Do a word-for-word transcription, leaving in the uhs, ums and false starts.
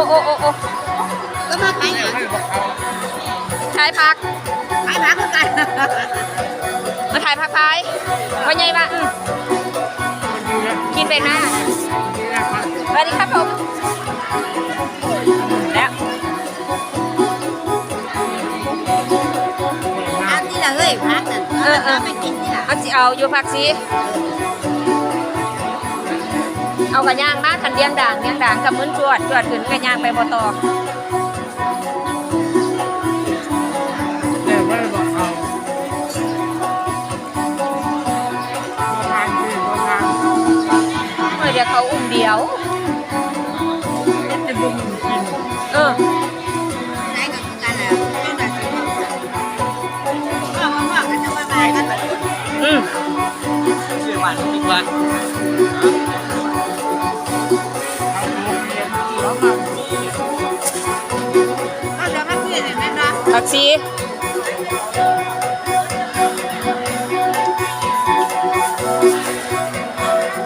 โอ้ โอ้ โอ้ ก็มาขายหยัง ขายผัก ขายผักคือกัน มาขายผักขาย พ่อใหญ่ว่า อืม กินไปหน้า สวัสดีครับผม แล้ว เอาทีละเฮ้ย ผักนั่น เออ เออ เอาไปกินทีละ เอาสิเอาอยู่ผักสิ เอากระย่างมา คันเลี้ยงด่าง เลี้ยงด่างกับมื้นจวด จวดขึ้นกระย่างไปบ่ต่อ แต่ว่าบ่เอา บ่ทานสิ บ่ทาน เออ เดี๋ยวเขาอุ้มเดียว เฮ็ดจะบ่มีกิน เออ ได้กับกันแล้ว อืม ผักชี